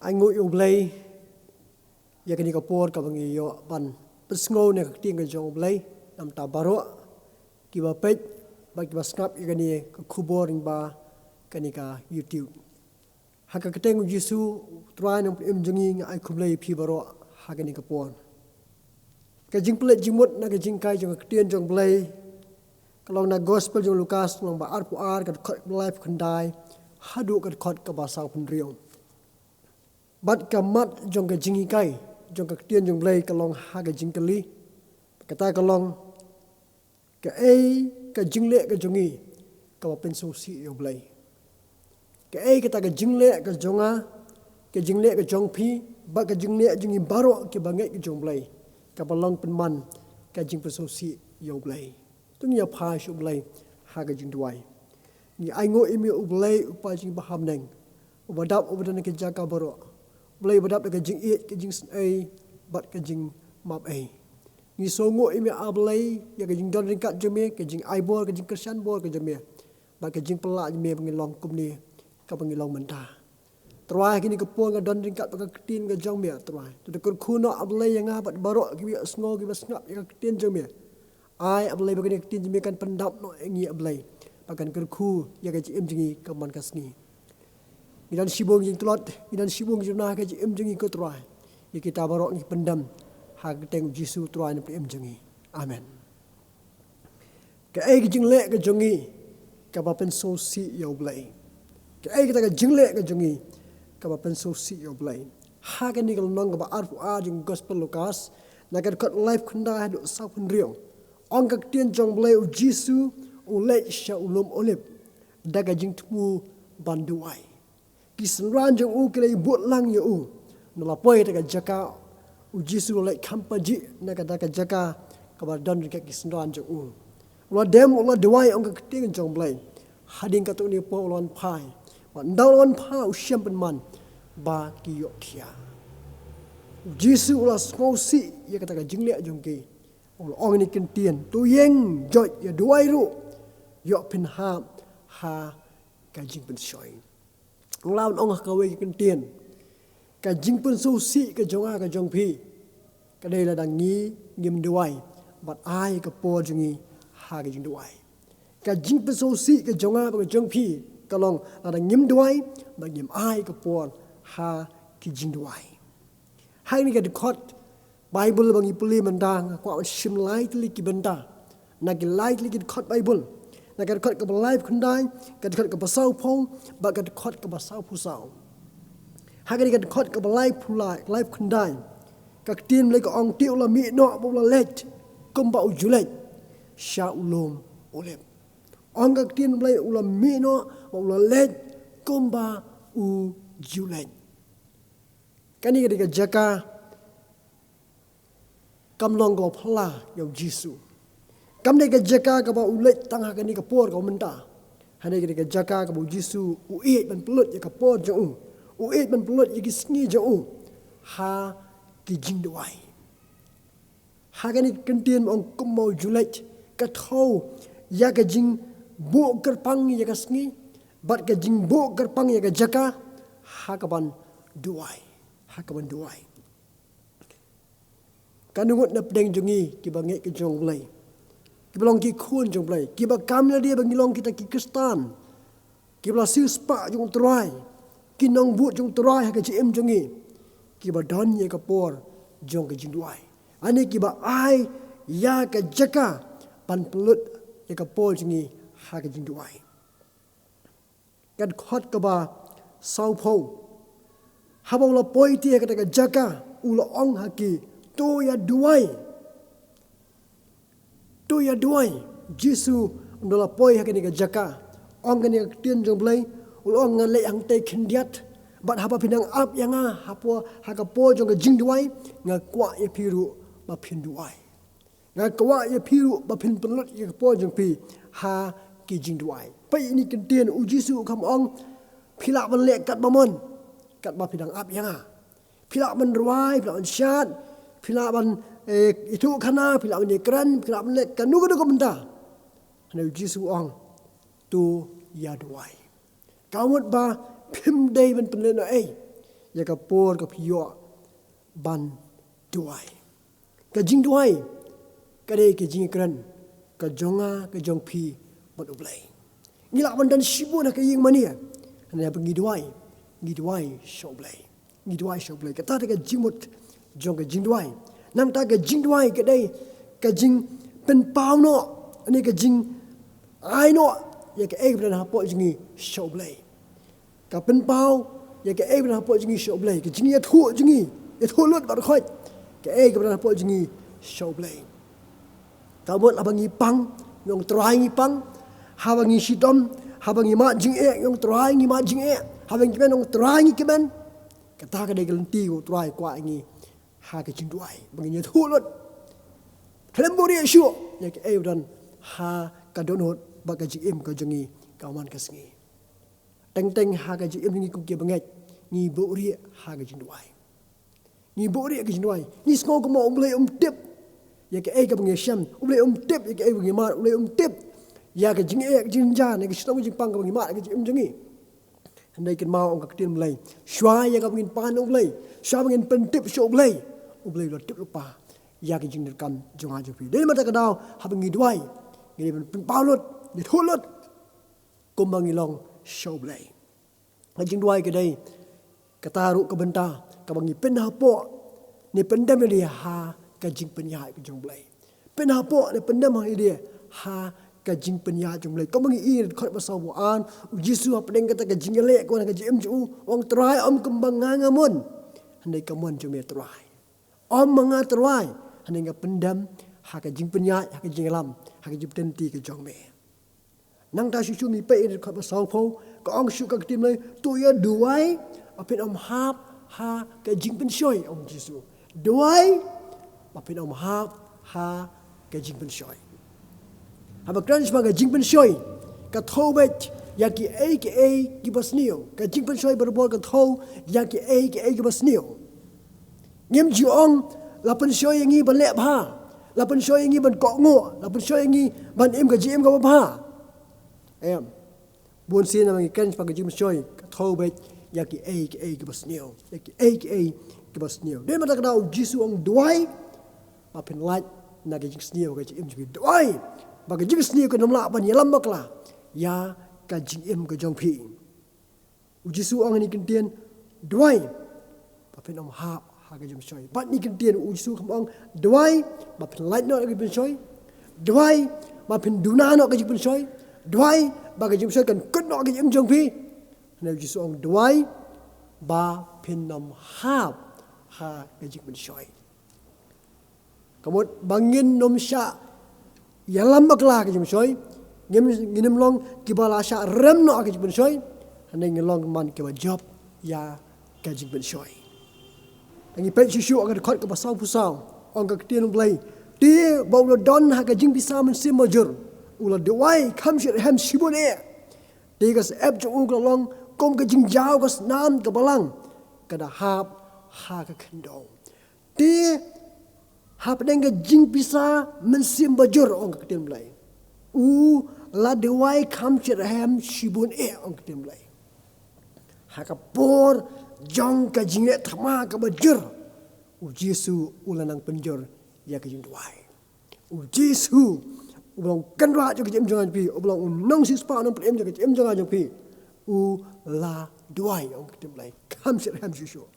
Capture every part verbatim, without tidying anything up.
Ai nguh ïa U Blei ïa kane ka por kaba ngi ïoh ban pynsngew na ka ktien ka jong U Blei. Namar ta baroh kiba peit bad kiba sngap ïa kane ka khubor lyngba kane ka YouTube. Ha ka kyrteng U Jisu, Trai Nongpynim jong ngi, nga ai khublei ïa phi baroh ha kane ka por. Ka jingpynleit jingmut na ka jinghikai jong ka ktien jong U Blei ka long na Gospel jong u Lukas, lynnong ba arphew ar, ka dkhot ba laiphew khyndai haduh ka dkhot kaba sawphew hynriew. Bad ka mat jong ka jinghikai jong ka ktien jong U Blei ka long ha ka jingkylli. Kata ka long, kaei ka jingleh ka jong ngi kaba pynsngewsih ïa U Blei? Kaei kata ka jingleh ka jong nga, ka jingleh ka jong phi, bad ka jingleh jong ngi baroh kiba ngeit ka jong U Blei, kaba long pynban ka jingpynsngewsih ïa U Blei? To ngin ïa phai sha U Blei ha ka jingduwai. Ngi ai nguh ïa me U Blei, U Kpa jong ngi ba ha bneng, uba dap uba don ha ki jaka baroh. U Blei uba dap da ka jingïeit, ka jingsngewsih bad ka jingmap ei. Ngi sngewnguh ïa me A Blei ïa ka jingdon ryngkat jong me, ka jingai bor, ka jingkyrshan bor ka jong me, bad ka jingpynlah jong me ba ngi long kumne kaba ngi long mynta. Trai, ha kane ka por nga don ryngkat bad ka ktien ka jong me, Trai. To da kyrkhu noh A Blei ïa nga bad baroh kiba ïohsngew, kiba sngap ïa ka ktien jong me. Ai A Blei ba kane ka ktien jong me kan pyndap noh ïa ngi A Blei, ba kan kyrkhu ïa ka jingim jong ngi ka man ka sngi. Ngi don shibun jingtlot, ngi don shibun jingduna ha ka jingim jong ngi, ko Trai. Ïa kita baroh ngi pyndem ha ka kyrteng U Jisu, Trai Nongpynim jong ngi. Amen. Kaei ka jingleh ka jong ngi kaba pynsngewsih ïa U Blei? Kaei kata ka jingleh ka jong ngi kaba pynsngewsih ïa U Blei? Ha kane ka lynnong kaba arphew ar jong Gospel Lukas, na ka dkhot laiphew khyndai haduh sawphew hynriew, ong ka ktien jong U Blei, U Jisu u leit sha u lum Olib da ka jingthmu ban duwai. Ki synran jong u ki la ïabud lang ïa u. Ynda la poi ha kata ka jaka, U Jisu u la leit kham pajih na kata ka jaka kaba don ryngkat ki synran jong u. U la dem, u la duwai, ong ka ktien jong U Blei. Hadien katto katne por u la wan phai. Bad ynda u la wan phai, u shem pynban ba ki ïoh thiah. U Jisu u la sngewsih ïa kata ka jingleh jong ki. U la ong ïa kine ki ktien, to ïeng, joit, ïa duwai ruh, ïoh phin hap ha ka jingpynshoi. Nga la ong ha kawei ka kyntien, ka jingpynsngewsih ka jong nga ka jong phi ka dei lada ngi ngim duwai bad ai ka por jong ngi ha ka jingduwai. Ka jingpynsngewsih ka jong nga bad ka jong phi ka long lada ngim duwai bad ngim ai ka por ha ki jingduwai. Ha kane ka dkhot Baibl ba ngi pule mynta, nga kwah ban shim lai tylli ki bynta na ki lai tylli ki dkhot Baibl. Na ka dkhot kaba laiphew khyndai, ka dkhot kaba sawphew, bad ka dkhot kaba sawphew saw. Ha kane ka dkhot kaba laiphew lai, laiphew khyndai, ka ktien Blei ka ong, te u la mih noh bad u la leit kumba u ju leit sha u lum Olib. Ong ka ktien Blei, u la mih noh bad u la leit kumba u ju leit. Kane ka dei ka jaka kam long kaba phylla ïa U Jisu. Kam dei ka jaka kaba u leit tang ha kane ka por kaba mynta. Hynrei ka dei ka jaka kaba U Jisu u ïeit ban pynlut ïa ka por jong u. U ïeit ban pynlut ïa ki sngi jong u ha ki jingduwai. Ha kane ka kyntien ong kumba u ju leit, ka thew ïa ka jingbuh kyrpang ïa ka sngi bad ka jingbuh kyrpang ïa ka jaka ha kaban duwai. Ha kaban duwai. Kane ngut na pdeng jong ngi kiba ngeit ka jong U Blei, kiba long ki khun jong U Blei, kiba kam lade ba ngi long kita ki Khristan, kiba la siewspah jong U Trai, ki nongbud jong U Trai ha ka jingim jong ngi, kiba don ïa ka por jong ka jingduwai. Lane kiba ai ïa ka jaka ban pynlut ïa ka por jong ngi ha ka jingduwai. Ka dkhot kaba sawphew, haba u la poi te ha kata ka jaka, u la ong ha ki, to ïa duwai. To ïa duwai. Jisu ynda u la poi ha kane ka jaka, ong kane ka ktien jong U Blei, u la ong, ngan leit hangtei khyndiat, bad haba phi nang ap ïa nga ha por, ha ka por jong ka jingduwai, nga kwah ïa phi ruh ba phin duwai. Nga kwah ïa phi ruh ba phin pynlut ïa ka por jong phi ha ki jingduwai. Peit ïa kine ki ktien, U Jisu u kham ong, phi lah ban leh katba mon, katba phi dang ap ïa nga. Phi lah ban rwai, phi lah ban shad, phi lah ban, eh, ithuhkhana, phi lah ban ïakren, phi lah ban leh kano kano ka bynta. Hynrei U Jisu u ong, to ïa duwai. Ka mut ba phim dei ban pynlehnohei. ïa ka por ka phi ïoh ban duwai. Ka jingduwai ka dei ka jingkren ka jong nga, ka jong phi bad U Blei. Ngi lah ban don shibun ha ka ïing mane, hynrei haba ngi duwai, ngi duwai sha U Blei. Ngi duwai sha U Blei. Kata ka dei ka jingmut jong ka jingduwai. Nangta ka jingduwai ka dei ka jingpynpaw noh, ne ka jingai noh ïa kaei kaba don hapoh jong ngi sha U Blei. Ka pynpaw ïa kaei kaba don hapoh jong ngi sha U Blei, ka jingïathuh jong ngi, ïathuh lut bad khoit kaei kaba don hapoh jong ngi sha U Blei. Ka mut haba ngi pang, ngi ong Trai ngi pang. Haba ngi shitom, haba ngi mad jingeh, ngi ong Trai ngi mad jingeh. Haba ngi kmen, ngi ong Trai ngi kmen. Kata ka dei ka lynti U Trai u kwah ïa ngi ha ka jingduwai, ba ngin ïathuh lut khlem buhrieh shuh ïa kaei ba don ha ka dohnud bad ka jingim ka jong ngi ka man ka sngi. Teng teng ha ka jingim jong ngi kum ki bangeit, ngi buhrieh ha ka jingduwai. Ngi buhrieh ha ka jingduwai. Ngi sngew kumno U Blei um tip ïa kaei kaba ngi shem, U Blei um tip ïa kaei ba ngi mad, U Blei um tip ïa ka jingeh, ka jingjynjar, ka shitom ka jingpang kaba ngi mad ha ka jingim jong ngi. Hynrei kynmaw, ong ka ktien U Blei, shuwa ïa kaba ngin pan U Blei, shuwa ba ngin pyntip sha U Blei, U Blei u la tip lypa ïa ka jingdonkam jong nga jong phi. Dei namar kata ka daw haba ngi duwai, ngi dei ban pynpaw lut, ïathuh lut kumba ngi long sha U Blei. Ka jingduwai ka dei kata ruh ka bynta kaba ngi pynhapoh ne pyndem ïa lade ha ka jingpynïaid ka jong U Blei. Pynhapoh ne pyndem ïa lade ha ka jingpynïaid jong U Blei. Kumba ngi i ha ka dkhot ba saw phew ar, U Jisu hapdeng kata ka jingïaleh ka wan ha ka jingim jong u, u ong Trai, ym kumba nga nga mon, hynrei ka mon jong me Trai. Ym ma nga Trai, hynrei nga pyndem ha ka jingpynïaid, ha ka jingïalam, ha ka jingpyntip ka jong me. Nangta shuh shuh ngi peit ïa ka dkhot ba saw phew, ka ong shuh ka ktien U Blei, to ïa duwai ba phin ym hap ha ka jingpynshoi, ong Jisu. Duwai ba phin ym hap ha ka jingpynshoi. Haba kren shaphang ka jingpynshoi, ka thew beit ïa kiei kiei kiba sniew. Ka jingpynshoi barabor ka thew ïa kiei kiei kiba sniew. Ngim ju ong la pynshoi ïa ngi ban leh bha, la pynshoi ïa ngi ban kohnguh, la pynshoi ïa ngi ban im ka jingim kaba bha. Em. Bun sien haba ngi kren shaphang ka jingpynshoi, ka thew beit ïa kiei kiei kiba sniew, ïa kiei kiei kiba sniew. Dei namar kata ka daw U Jisu u ong duwai ba phin lait na ka jingsniew ka jingim jong phi. Duwai ba ka jingsniew kan ym lah ban ïalam bakla ïa ka jingim ka jong phi. U Jisu u ong ha kane ka ktien, duwai ba phin ym hap ha ka jingpynshoi. Bad ha kane ka ktien U Jisu u ong, duwai ba phin lait noh na ka jingpynshoi. Duwai ba phin duna noh ka jingpynshoi. Duwai ba ka jingpynshoi kan kut noh ha ka jingim jong phi. Hynrei U Jisu u ong, duwai ba phin ym hap ha ka jingpynshoi. Ka mut ba ngin ym shah ïalam bakla ha ka jingpynshoi, ngin, ngin ym long kiba la shah rem noh ha ka jingpynshoi, hynrei ngin long man kiba jop ïa ka jingpynshoi. Ngi peit shuh shuh ha ka dkhot kaba saw phew saw, ong ka ktien U Blei, te ba u la don ha ka jingpisa mynsiem bajur, u la duwai kham shitrhem shibun eh. Te ka syep jong u ka la long kum ka jingjaw ka snam ka balang ka da hap ha ka khyndew. Te hapdeng ka jingpisa mynsiem bajur, ong ka ktien Blei, u la duwai kham shitrhem shibun eh, ong ka ktien Blei. Ha ka por jong ka jingleh thma kaba jur, U Jisu u la nang pynjur ïa ka jingduwai. U Jisu, uba long u kynrad jong ka jingim jong nga jong phi, uba long u nongsiewspah nongpynim jong ka jingim jong nga jong phi, u la duwai, ong ka ktien Blei, kham shitrhem shuh shuh.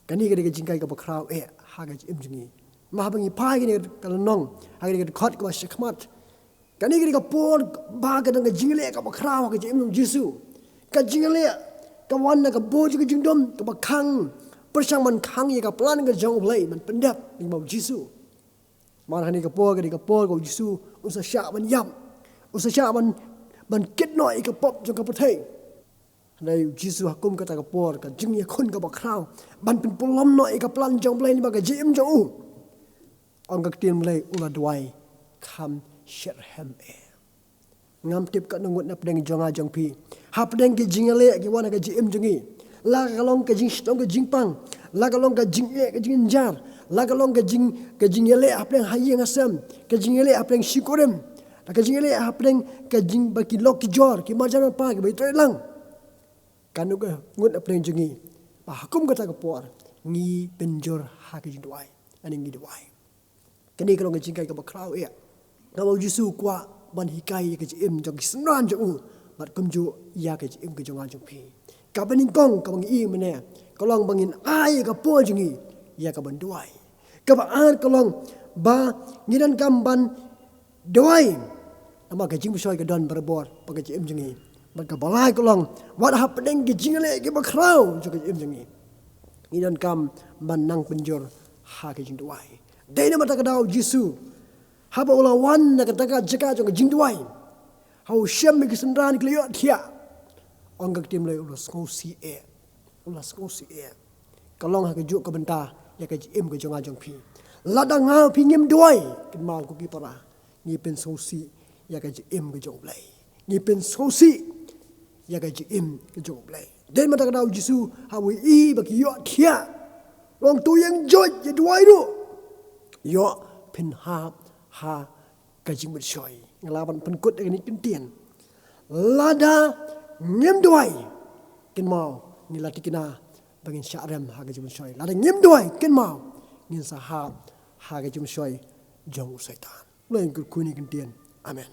Kane ka dei ka jinghikai kaba khraw eh ha ka jingim jong ngi. Namar haba ngi phai kane ka lynnong, ha kane ka dkhot kaba shakhmat, kane ka dei ka por ba ka don ka jingïaleh kaba khraw ha ka jingim jong U Jisu. Ka jingïaleh ka wan na ka bor jong ka jingdum kaba khang, pyrshang ban khang ïa ka plan ka jong U Blei ban pyndep lyngba U Jisu. Namar ha kane ka por ka dei ka por kaba U Jisu un sa shah ban ïap, un sa shah ban, ban kit noh ïa ka pop jong ka pyrthei. Hynrei U Jisu ha kum kata ka por, ka jingïakhun kaba khraw ban pynpulom noh ïa ka plan jong U Blei lyngba ka jingim jong u, ong ka ktien Blei, u la duwai kham shitrhem eh. Ngam tip katno ngut na pdeng jong nga jong phi, hapdeng ki jingïaleh ki wan ha ka jingim jong ngi, la ka long ka jingshitom ka jingpang, la ka long ka jingeh ka jingjynjar, la ka long ka jing, ka jingïaleh hapdeng ha ïing ha sem, ka jingïaleh hapdeng shi kurim, la ka jingïaleh hapdeng ka jing, ba ki lok ki jor, ki marjan marpa, kiba ïatrei lang. Ka ngut, ngut na pdeng jong ngi ba ha kum kata ka por ngi pynjur ha ka jingduwai. Ani ngi duwai. Kane ka long ka jinghikai kaba khraw eh. Kaba u Jisu u kwah ban hikai ïa ka jingim jong ki synran jong u bad kumjuh ïa ka jingim ka jong nga jong phi. Kaba nyngkong kaba ngi i mynne ka long ba ngin ai ïa ka por jong ngi ïa ka ban duwai. Kaba ar ka long ba ngi donkam ban duwai. Namar ka jingpynshoi ka don barabor bad ka jingim jong ngi. Bad kaba lai ka long wat hapdeng ki jingleh kiba khraw jong ka jingim jong ngi, ngi donkam ban nang pynjur ha ka jingduwai. Dei namar kata ka daw u Jisu haba u la wan na kata ka jaka jong ka jingduwai, ha u shem ïa ki synran ki la ïohthiah, ong ka ktien Blei u la sngewsih eh. U la sngewsih eh. Ka long ha kajuh ka bynta ïa ka jingim ka jong nga jong phi. Lada nga phi ngim duwai, kynmaw ko ki para, ngi pynsngewsih ïa ka jingim ka jong u Blei. Ngi pynsngewsih ïa ka jingim ka jong u Blei. Dei namar kata ka daw u Jisu haba u i ba ki ïohthiah, u ong to ïeng joit, ïa duwai ruh, ïoh phin hap ha ka jingpynshoi. Nga lah ban pynkut ïa kane ka ktien. Lada ngim duwai, kynmaw ngi la tikna ba ngin shah rem ha ka jingpynshoi. Lada ngim duwai, kynmaw ngin sa hap ha ka jingpynshoi jong u Soitan. Lei kyrkhu ïa kane ka ktien. Amen.